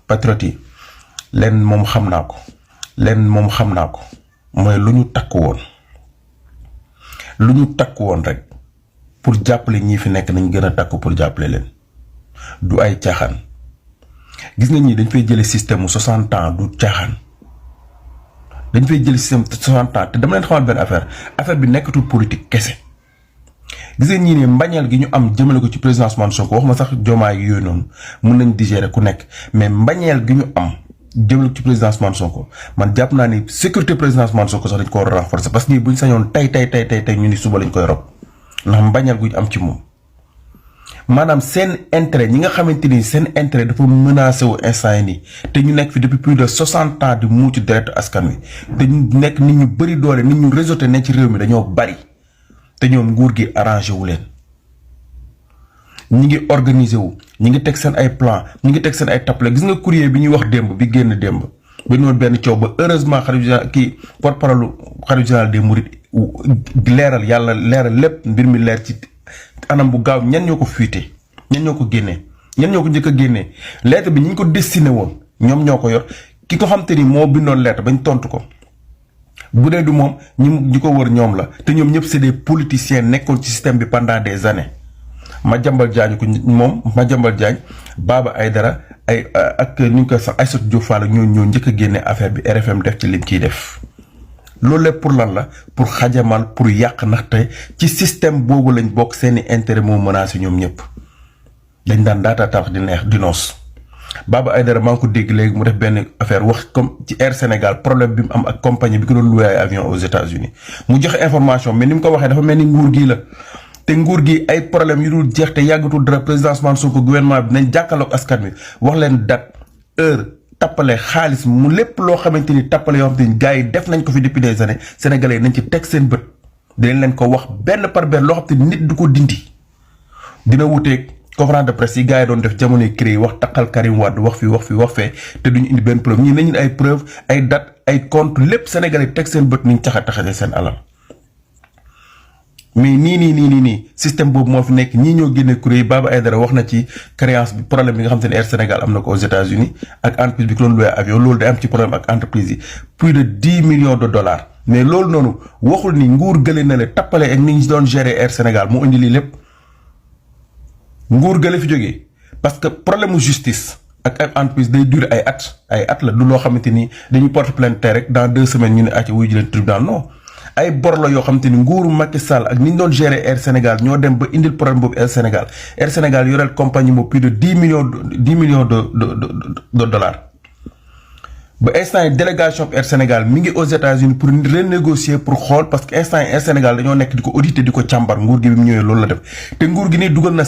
patriote yi leen moom xam naa ko mooy lu ñu takk woon rek pour jàppale ñii fi nekk nañ gën a takk pour jàppale leen du ay caaxaan gis nga ñii dañ fay jële système mu 60 ans du caaxaan dañ fay jële système 60 ans te dama leen xamal benn affaire bi nekkatul politique kese gis nga ñii ne mbañeel gi ñu am jëmale ko ci président Ousmane Sonko waxuma sax Diomaye yooyu noonu mun nañ digérer ku nekk mais mbañeel gi ñu am jëmale ko ci président Ousmane Sonko man jàpp naa ni sécurité président Ousmane Sonko sax dañ ko war a renforcer parce que ñii buñ sañoon tey ñu ni suba lañ koy rob ndax mbañeel gu ñu am ci moom maanaam seen intérêt ñi nga xamante ni seen intérêt dafa menacé wu instant yi nii te ñu nekk fi depuis plus de 60 ans di muucu deretu askan wi te ñu nekk nit ñu bëri doole nit ñu réseauté ne ci réew mi dañoo bari te ñoom nguur gi arrangé wu leen ñi ngi organisé wu ñi ngi teg seen ay plan ñi ngi teg seen ay tappale gis nga courrier bi ñuy wax démb bi génn démb ba ñu woon benn coow ba heureusement xalifa général kii porte-parole xalifa général des mourides leeral yàlla leeral lépp mbir mi leer ci anam bu gaaw ñan ñoo ko fuité ñan ñoo ko génnee ñan ñoo ko njëkk a génnee lettre bi ñi ñu ko destiné woon ñoom ñoo ko yor ki ko xam te ni moo bindoon lettre bañ tontu ko bu dee du moom ñi ko wër ñoom la te ñoom ñëpp c'est des politiciens nekkoon ci système bi pendant des années Madiambal Diagne ko moom Madiambal Diagne Baba Aïdara ay ak ñu ngi koy sax Aïssatou Diop Fall ñoo njëkk a génne affaire bi RFM def ci lim ciy def loolu lépp pour lan la pour xajamal pour yàq ndaxte ci système boobu lañ bokk seeni intérêt moo menacé ñoom ñëpp dañ daan daata tax di neex di noos Baba Aïdara maa ngi ko dégg léegi mu def benn affaire wax comme ci Air Sénégal problème bi mu am ak compagnie bi ko doon loué ay avion aux États-Unis mu joxe information mais ni mu ko waxee dafa mel ni nguur gii la te nguur gi ay problème yu dul jeex te yàggatul dara président Ousmane Sonko gouvernement bi nañ jàkkaarloog askan wi wax leen date heure tappale xaalis mu lépp loo xamante ni tappale yoo xamante ni gars yi def nañ ko fi depuis des années sénégalais nañ ci teg seen bët dinañ leen ko wax benn par benn loo xam te nit du ko dindi dina wuteeg conférence de presse yi gars yi doon def jamonoy créé wax taqal Karim Wade wax fee te duñu indi benn preuve ñii nañu ay preuve ay date ay compte lépp sénégalais teg seen bët niñ taxaje seen alal mais nii système boobu moo fi nekk ñii ñoo génne kuréel Baba Aïdara wax na ci créance bi problème bi nga xam te ne Air Sénégal am na ko aux États-Unis ak entreprise bi ko doon loué avion loolu day am ci problème ak entreprise yi plus de 10 millions de dollars mais loolu noonu waxul ni nguur gële na le tappale ak ni ñu doon gérer Air Sénégal mu indi lii lépp nguur gële fi jógee parce que problème mu justice ak ay entreprise day durer ay at la du loo xamante ni dañuy porte plainte rek dans 2 semaines ñu ne acca wuy ji leen tribunal non ay bor la yoo xam te ni nguuru Macky Sall ak ni ñu doon gérer Air Sénégal ñoo dem ba indil problème boobu Air Sénégal yoreel compagnie boobu plus de 10 millions de dollars ba instant yi délégation Air Sénégal mi ngi aux États-Unis pour renégocier pour xool parce que instant yi Air Sénégal dañoo nekk di ko auditer di ko càmbar nguur gi bi mu ñëwee loolu la def te nguur gi nii dugal na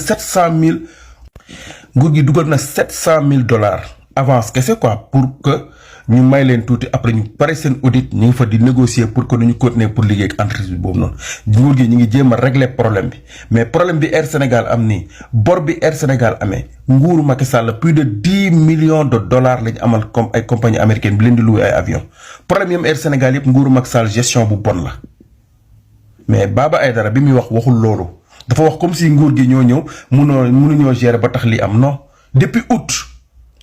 700 000 dollars avance kese quoi pour que ñu may leen tuuti après ñu pare seen audit ñu ngi fa di négocier pour que ñu continuer pour liggéey ak entreprise bi boobu noonu nguur gi ñu ngi jéem a régler problème bi mais problème bi Air Sénégal am nii bor bi Air Sénégal amee nguuru Macky Sall plus de 10 millions de dollars lañu amal comme ay compagnie américaine bi leen di loué ay avion problème yi am Air Sénégal yëpp nguuru Macky Sall gestion bu bon la mais Baba Aïdara bi muy waxul loolu dafa wax comme si nguur gi ñoo ñëw mënuñoo gérer ba tax li am non depuis août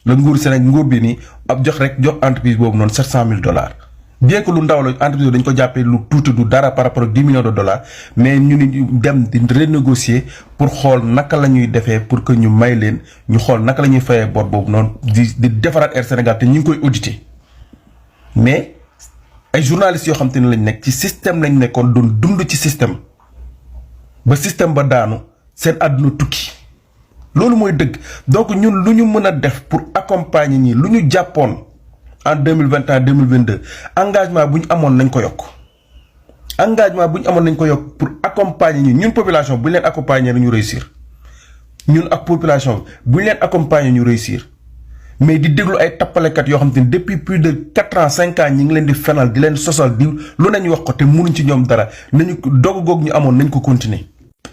la nguur Sénégal nguur bi nii ab jox entreprise boobu noonu 700 000 dollars bien que lu ndaw la entreprise dañ ko jàppee lu tuuti du dara par rapport ak 10 millions de dollars mais ñu ni dem di renégocier pour xool naka la ñuy defee pour que ñu may leen ñu xool naka la ñuy fayee bor boobu noonu di defaraat Air Sénégal te ñu ngi koy auditer mais ay journalistes yoo xam te ne lañ nekk ci système lañ nekkoon doon dund ci système ba système ba daanu seen àdduna tukki. loolu mooy dëgg donc ñun lu ñu mën a def pour accompagner ñi lu ñu jàppoon en 2021 2022 engagement bu ñu amoon nañ ko yokk pour accompagner ñi ñun population bu ñu leen accompagner ñu réussir ñun ak population bu ñu leen accompagner ñu réussir mais di déglu ay tappalekat yoo xam te ne depuis plus de 4 ans 5 ans ñi ngi leen di fenal di leen sosal di lu nañu wax ko te mënuñ ci ñoom dara nañu doog ñu amoon nañ ko continuer